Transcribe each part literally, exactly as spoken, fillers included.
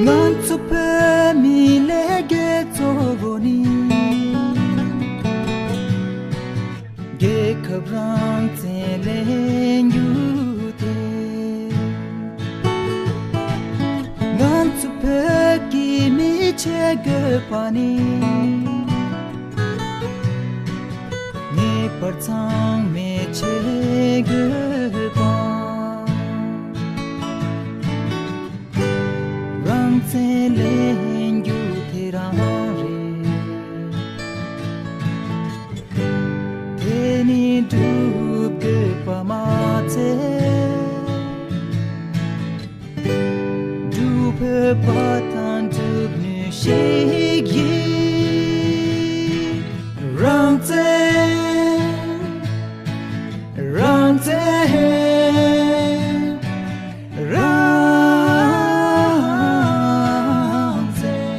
ང་ཚོ་བོད་མི་ལས་འགུལ་གཙོ་བོ་ནི། རྒྱལ་ཁབ་རང་བཙན་ལས་འགུལ་དེ། ང་ཚོ་བོད་ཀྱི་མི་བྱེད་དགོས་པ་ནི། ངེས་པར་ཚང་མས་བྱེད་དགོས་པ། རང་བཙན་ལས་འགུལ་དེ་རང་རེད། དེ་ནི་སྒྲུབ་དགོས་པ་མ་ཚད། སྒྲུབ་ཕོད་པ་དང་སྒྲུབ་ནུས་ཤིག་ཡིན། རང་བཙན། རང་བཙན། རང་བཙན།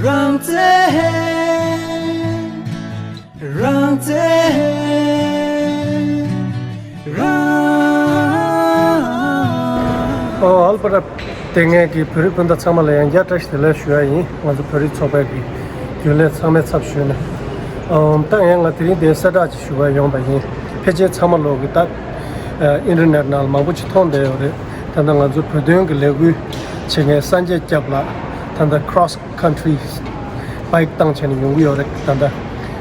རང་བཙན། རང་བཙན། རང་། ཨོ་ཨལ་པ་ར། དེ་སྔའི་གི་བོད་རིགས་སྤུན་ཟླ་ཚང་མ་ལ་ཡང་བསྐྱར་བཀྲ་ཤིས་བདེ་ལེགས་ཞུ་ཡ་ཡིན། ང་ཚོ་བོད་རིགས་ཚོགས་པའི་གི་རྒྱུན་ལས་ཚང་མའི་ཚབ་ཞུས་ནས། ཨོ་ད་ཡང་ང་དེ་རིང་འདིར་གསལ་བསྒྲགས་ཅིག་ཞུ་ག་ཡོང་པ་ཡིན། ཕལ་ཆེར་ཚང་མ་ལོག་གི་ད་ཨིན་ཊར་ནེཊ་ནང་ལ་མང་པོ་ཅིག་མཐོང་བསྡད་ཡོད་རེད། ད་ལྟ་ང་ཚོ་བོད་དོན་གི་ལས་འགུལ་བྱེད་མཁན་སངས་རྒྱས་སྐྱབས་ལགས་ད་ལྟ་cross country bike བཏང་བྱས་ནས་ཡོང་གི་ཡོད་རེད། ད་ལྟ་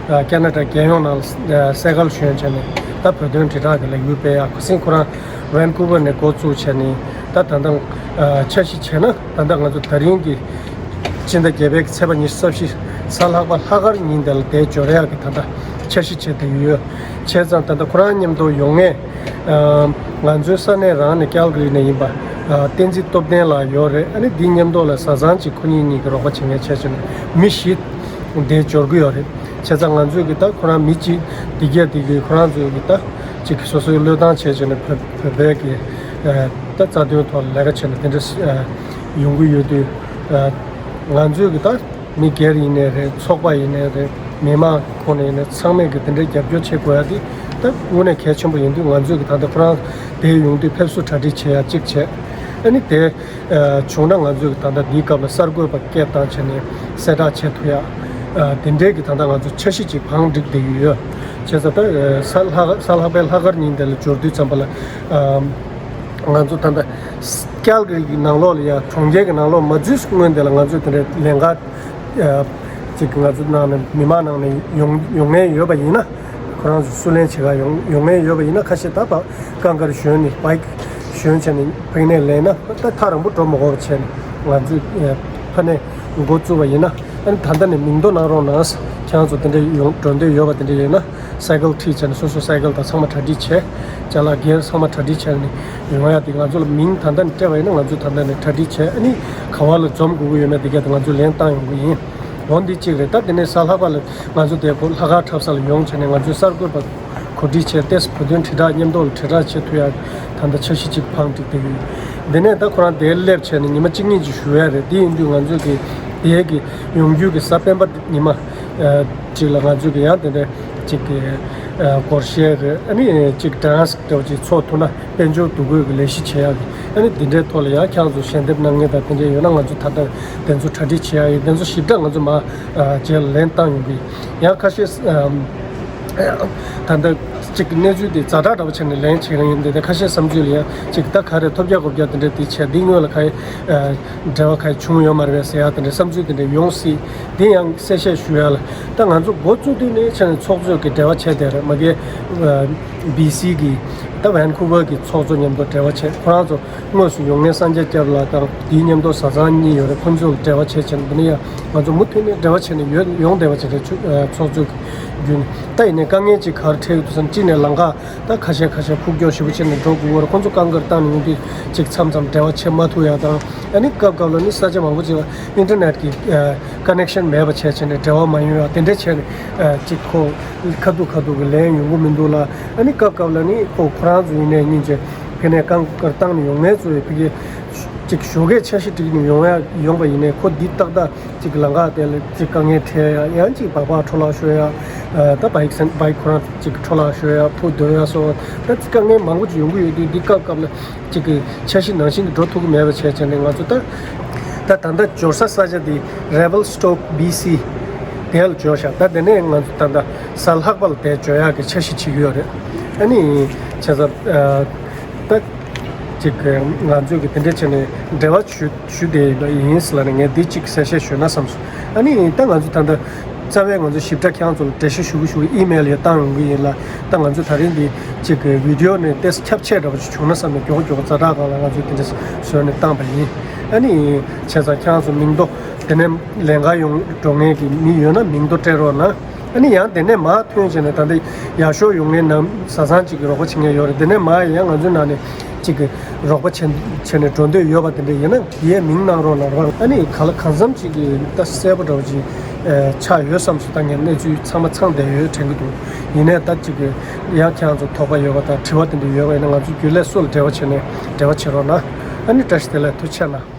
ཨ་ཁེ་ན་ཌ་རྒྱལ་ཡོངས་ནང་ལ་ཨ་སའི་ཀལ་ཞོན་བྱས་ནས་ད་བོད་དོན་དྲིལ་བསྒྲགས་ཀྱི་ལས་འགུལ་སྤེལ་ཡག་ཁ་སང་ཁོ་རང་ཝན་ཀུ་ཝར་ནས་འགོ་བཙུགས་བྱས་ནས་ད་ད་ལྟ་ཨ་འཆར་གཞི་བྱས་ན་ད་ལྟ་ང་ཚོ་ད་རིང་གི་སྤྱི་ཟླ་བརྒྱད་པའི་ཚེས་པ་ཉི་ཤུ་རྩ་བཞི་གཟའ་ལྷག་པ་ལྷག་དཀར་ཉིན་དེ་ལ་དེ་འབྱོར་ཡག་གི་ད་ལྟ་འཆར་གཞི་བྱས་བསྡད་ཡོད། བྱས་ཙང་ད་ལྟ་ཁོ་རང་མཉམ་དུ་ཡོང་མཁན་ང་ཚོའི་ས་གནས་རང་ནས་ཀལ་གྷ་རི་ནས་ཡིན་པ་བསྟན་འཛིན་སྟོབས་ལྡན་ལགས་ཡོད་རེད། ཨ་ནི་འདི་མཉམ་དུ་ལ་བཟའ་ཚང་གཅིག་ཁོ་གཉིས་གཉིས་ཀྱི་རོགས་པ་བྱེད་མཁན་བྱས་བྱས་ནས་མི་བཞི་དེ་འབྱོར་གི་ཡོད་རེད། བྱས་ཙང་ང་ཚོས་གི་ད་ཁོ་རང་མི་གཅིག་འདི་གས་འདི་གས་ཁོ་རང་ཚོས་གི་ད་གཅིག་སོ་སོའི་བློས་བཏང་བྱས་བྱས་ནས་བོད་བོད་པའི་གི་ད་རྩ་དོན་ཐོག་ལས་ཀ་བྱས་ནས་དེ་འདྲ་ཡོང་གི་ཡོད་དུས་ང་ཚོས་གི་ད། མི་སྒེར་ཡིན་ནའི་རེད། ཚོགས་པ་ཡིན་ནའི་རེད། མི་མང་ཁོངས་ནས་ཡིན་ནའི་ཚང་མས་ཀྱི་དེ་འདྲའི་རྒྱབ་སྐྱོར་བྱེད་དགོས་ཡ་དེ་ད་དངོས་གནས་གལ་ཆེན་པོ་ཡིན་དུས་ང་ཚོས་ཀྱི་ད་ལྟ་ཁོ་རང་དེ་ཡོང་དུས་ཕེབས་བསུ་གྲ་སྒྲིག་བྱེད་ཡ་གཅིག་བྱས། ཨ་ནི་དེ་བྱུང་ན་ང་ཚོས་ཀྱི་ད་ལྟ་འདིའི་སྐབས་ལ་གསར་འགོད་པ་སྐད་བཏང་བྱས་ནས་གསལ་བསྒྲགས་བྱེད་ཐུབ་ཡ་དེ་འདྲའི་གི་ད་ལྟ་ང་ཚོ་འཆར་གཞི་ཅིག་བང་བསྒྲིགས་བསྡད་ཀྱི་ཡོད། བྱས་ཙང་ད་གཟའ་ལྷག་གཟའ་ལྷག་པའི་ལྷག་དཀར་ཉིན་དེ་ལ་འབྱོར་དུས་ཙམ་པ་ལ་ང་ཚོ་ད་ལྟ་ཀལ་གྷ་རི་གི་ནང་ལོགས་ལ་ཡ་གྲོང་ཁྱེར་གྱི་ནང་ལོགས་མ་འཛུལ་སྔོན་དེ་ལ་ང་ཚོས་དེ་འདྲའི་ལན་ཁག་ཅིག་ང་ཚོ་ནང་ནས་མི་མང་ནང་ནས་ཡོང་ཡོང་མཁན་ཡོད་པ་ཡིན་ན། ཁོ་རང་ཚོ་བསུ་ལེན་བྱེད་ག་ཡོང་ཡོང་མཁན་ཡོད་པ་ཡིན་ན། ཁ་ཤས་ད་བ་ཀང་ཀར་ཞོན་ནས་བའིག་ཞོན་བྱས་ནས་ཕ་གི་ནས་ལེན་ན་ད་ཐག་རིང་པོ་འགྲོ་མི་དགོས་པ་བྱས་ནས་ང་ཚོས་ཕ་ནས་འགོ་བཙུགས་པ་ཡིན་ན། ཨ་ནི་ད་ལྟ་ནས་མིང་འདོན་གནང་རོགས་གནང་། ཁྱེད་རང་ཚོ་དེ་འདྲ་ཡོང་འགྲོ་འདོད་ཡོད་པ་དེ་འདྲ་ཡོད་ན། སའི་ཀལ་ཁྲིད་བྱས་ནས་སོ་སོ་སའི་ཀལ་དང་ཚང་མ་གྲ་སྒྲིག་བྱས། ཅ་ལག་སྒེར་ཚང་མ་གྲ་སྒྲིག་བྱས་ནས་ཡོང་ཡ་དེ་ང་ཚོ་ལ་མིང་ད་ལྟ་ནས་སྤྲད་པ་ཡིན་ན་ང་ཚོ་ད་ལྟ་ནས་གྲ་སྒྲིག་བྱས། ཨ་ནི་ག་བ་ལ་འཛོམས་དགོས་ཀྱི་ཡོད་མེད་དེ་ག་དེ་ང་ཚོས་ལན་བཏང་ཡོང་གི་ཡིན། འོ་འདི་གཅིག་རེད། ད་དེ་ནས་གཟའ་ལྷག་པ་ལ་ང་ཚོ་དེ་ལྷག་དཀར་འཁྲབ་ས་ལ་ཡོང་བྱས་ནས་ང་ཚོས་གསར་འགོད་པ་གོ་སྒྲིག་བྱས་ཏེ་བོད་དོན་དྲིལ་བསྒྲགས་མཉམ་དུ་ལ་དྲིལ་བསྒྲགས་བྱེད་ཐུབ་ཡ་ད་ལྟ་འཆར་གཞི་གཅིག་བང་བསྒྲིགས་བསྡད་ཡོད། འདི་ནས་ད་ཁོ་རང་དེར་སླེབས་བྱས་ནས་ཉི་མ་གཅིག་གཉིས་ཅིག་བཞུགས་ཡ་རེད། དེ་ཡིན་དུས་ང་ཚོས་ཀྱི་དེའི་གི་ཡོང་རྒྱུ་གི་གཟའ་སྤེན་པ་ཉི་མ། ཨ་གཅིག་ལ་ང་ཚོས་ཀྱི་ཡང་དེ་འདྲ་གཅིག་གི་ཨ་སྒོར་གཞས་རེད། ཨ་ནི་གཅིག་ཌན་སི་འདྲ་བོ་ཅིག་ཚོགས་ཐུབ་ན་དཔལ་འབྱོར་འདུ་འགོད་ཀྱི་ལས་གཞི་བྱེད་ཡག་གི། ཨ་ནི་འདི་འདྲའི་ཐོག་ལ་ཡང་ཁྱེད་རང་ཚོ་ཞལ་འདེབས་གནང་མཁན་དང་དེ་འདྲ་ཡོད་ན་ང་ཚོ་ད་ལྟ་དེ་ཚོ་གྲ་སྒྲིག་བྱེད་ཡག་ཡིན། དེ་ཚོ་ཞིབ་ཕྲ་ང་ཚོ་མ་ཨ་རྗེས་ལ་ལན་བཏང་ཡོང་གི་ཡིན། ཡང་ཁ་ཤས་ཨ་ད་ལྟ་གཅིག་གི་གནས་ཚུལ་དེ་ཛ་དྲག་འདྲ་བོ་བྱས་ནས་ལན་བྱེད་མཁན་ཡིན། དེ་དེ་ཁ་ཤས་བསམ་ཚུལ་ལ་ཡང་གཅིག་ད་ག་རེ་ཐོབ་རྒྱག་གོ་རྒྱག་དེ་འདྲ་དེ་བྱས། འདི་སྔོན་ལ་ག་ཨ་འབྲེལ་བ་ག་བྱུང་ཡོད་མ་རེད་པས་ཟེར་ཡག་དེ་འདྲ་བསམ་ཚུལ་དེ་འདྲ་ཡོང་སྲིད། དེ་ཡང་གསལ་བཤད་ཞུ་ཡ་ལ། ད་ང་ཚོ་འགོ་བཙུགས་དུས་ནས་བྱས་ནས་ཚོགས་གཙོས་ཀྱི་འབྲེལ་བ་བྱས་བསྡད་རེད། མ་གི་ཨ་བྷི་སི་གི་ད་ཝན་ཀུ་ཝར་གི་ཚོགས་གཙོ་མཉམ་དུ་འབྲེལ་བ་བྱས། ཁོ་རང་ཚོ་དངོས་སུ་ཡོང་མཁན་སངས་རྒྱས་སྐྱབས་ལགས་དང་དེའི་མཉམ་དུ་བཟའ་ཚང་གཉིས་ཡོད་རེད། ཁོང་ཚོས་འབྲེལ་བ་བྱས་བྱས་ནས་འདི་ནས་ཡང་ང་ཚོ་མུ་མཐུད་ནས་འབྲེལ་བ་བྱས་ནས་ཡོད་ཡོང་བསྡད་པ་ཅིག་རེད། ཚོགས་གཙོ་གི་བརྒྱུད་ནས། ད་ཡིན་ནའི་དཀའ་ངལ་ཅིག་ག་རེ་འཕྲད་ཡོད་དུས་ཙམ་གཅིག་ནས་ལམ་ཁ་ད་ཁ་ཤས་ཁ་ཤས་ཕུགས་སྐྱོར་ཞེ་པོ་བྱས་ནས་འགྲོ་དགོས་པ་རེད། ཁོང་ཚོ་རྐང་འཁོར་བཏང་ནས་ཡོང་དུས་ཅིག་མཚམས་མཚམས་འབྲེལ་བ་བྱེད་མ་ཐུབ་ཡ་དང་། ཨ་ནི་སྐབས་སྐབས་ལ་ནི་ས་ཆ་མང་པོ་ཅིག་ལ་ཨིན་ཊར་ནེཊ་གི་ཨ་ཀ་ནེག་ཤན་མེད་པ་བྱས་བྱས་ནས་འབྲེལ་བ་མ་ཡོང་ཡ་དེ་འདྲ་བྱས་ནས་ཨ་ཅིག་ཁོ་ཁ་ཐུག་ཁ་ཐུག་གི་ལན་ཡོང་གི་མི་འདུག་ལ། ཨ་ནི་སྐབས་སྐབས་ལ་ནི་ཁོ་ཁོ་རང་ཚོ་ཡིན་ནའི་སྙིང་རྗེ་ཕ་གི་ནས་རྐང་འཁོར་བཏང་ནས་ཡོང་མཁན་ཚོ་ཡི་ཕ་གི་ཅིག་ཞོགས་ཀས་འཆར་གཞི་བསྒྲིགས་ནས་ཡོང་ཡ་ཡོང་པ་ཡིན་ནའི་ཁོ་འདི་ཏག་ཏག་ཅིག་ལམ་ཁ་དེ་ལ་ཅིག་དཀའ་ངལ་འཕྲད་ཡ། ཡང་ཅིག་སྦག་སྦག་འཕྲོ་བརླག་ཤོར་ཡ། ད་བའིག་སེན་བའིག་ཁོ་རང་ཅིག་འཕྲོ་བརླག་ཤོར་ཡ་ཕུ་འདོན་ཡ་སོགས་ད་དཀའ་ངལ་མང་པོ་ཅིག་ཡོང་གི་ཡོད་དུས། འདི་སྐབས་སྐབས་ལ་ཅིག་གི་འཆར་གཞི་ནང་བཞིན་དུ་འགྲོ་ཐུབ་ཀྱི་མེད་པ་བྱས་བྱས་ནས། ང་ཚོ་ད་ད་ད་ལྟ་འབྱོར་ས་ས་ཆ་འདི་Revelstoke B C དེ་ལ་འབྱོར་ཤག་ད་དེ་ནས་ང་ཚོ་ད་ད་གཟའ་ལྷག་པ་ལ་དེ་འབྱོར་ཡག་གི་འཆར་གཞི་བྱེད་ཀྱི་ཡོད་རེད། ཨ་ནི་བྱས་ཙང་ད་ཅིག་ང་ཚོས་ཀྱི་དེ་འདྲ་བྱས་ནས་འབྲེལ་བ་ཞུ་ཞུ་བསྡད་ཡིན་ལ་ཡིན་ཟེར་ལ་ནས་ངས་འདི་གཅིག་གསལ་བཤད་ཞུས་ན་བསམ་སོང་། ཨ་ནི་ད་ང་ཚོ་ད་ལྟ་རྩ་བའི་ང་ཚོ་ཞིབ་ཕྲ་ཁྱེད་རང་ཚོ་ལ་འགྲེལ་བཤད་ཞུ་གི་ཞུ་གི་ཨི་མེལ་ཡང་བཏང་ཡོང་གི་ཡིན་ལ། ད་ང་ཚོ་ད་རིང་འདི་གཅིག་གི་བི་ཌི་ཡོ་ནས་ཏོག་ཙམ་ཁྱབ་ཆེ་འདྲ་པོ་ཞིག་བྱུང་ན་བསམ་ནས་མགྱོགས་མགྱོགས་ཛ་དྲག་སྒང་ལ་ང་ཚོས་དེ་འདྲ་བཟོས་ནས་བཏང་པ་ཡིན། ཨ་ནི་བྱས་ཙང་ཁྱེད་རང་ཚོ་མིང་ཐོ་དེ་ནས་ལས་ཀ་ཡོང་འགྲོ་མཁན་གྱི་མི་ཡོད་ན་མིང་ཐོ་སྤྲད་རོགས་གནང་། ཨ་ནི་ཡང་དེ་ནས་མར་ཐོན་བྱས་ནས་ད་ལྟ་ཡག་ཤོས་ཡོང་མཁན་ནམ་བཟའ་ཚང་གཅིག་གིས་རོགས་པ་བྱེད་མཁན་ཡོད་རེད། དེ་ནས་མར་ཡང་ང་ཚོའི་ནང་ནས་གཅིག་གིས་རོགས་པ་བྱེད་བྱས་ནས་འགྲོ་འདོད་ཡོད་པ་དེ་འདྲ་ཡིན་ན་དེའི་མིང་གནང་རོགས་གནང་རོགས། ཨ་ནི་ག་ལ་གང་འཚམ་གཅིག་གིས་ད་གསལ་པོ་འདྲ་བོ་ཅིག་ཨེ་ཆགས་ཡོད་བསམ་སོང་། ད་ངས་གནས་ཚུལ་ཚང་མ་ཚང་བསྡད་ཡོད་དྲན་གྱི་འདུག་ཡིན་ནའི་ད་གཅིག་གིས་ཡང་ཁྱེད་རང་ཚོ་དོགས་པ་ཡོད་པ་དང་དྲི་བ་དེ་འདྲ་ཡོད་པ་ཡིན་ན་ང་ཚོ་རྒྱུན་ལས་སུ་ལ་འབྲེལ་བ་བྱས་ནས་འབྲེལ་བ་བྱེད་རོགས་གནང་། ཨ་ནི་བཀྲ་ཤིས་བདེ་ལེགས། ཐུགས་རྗེ་གནང་།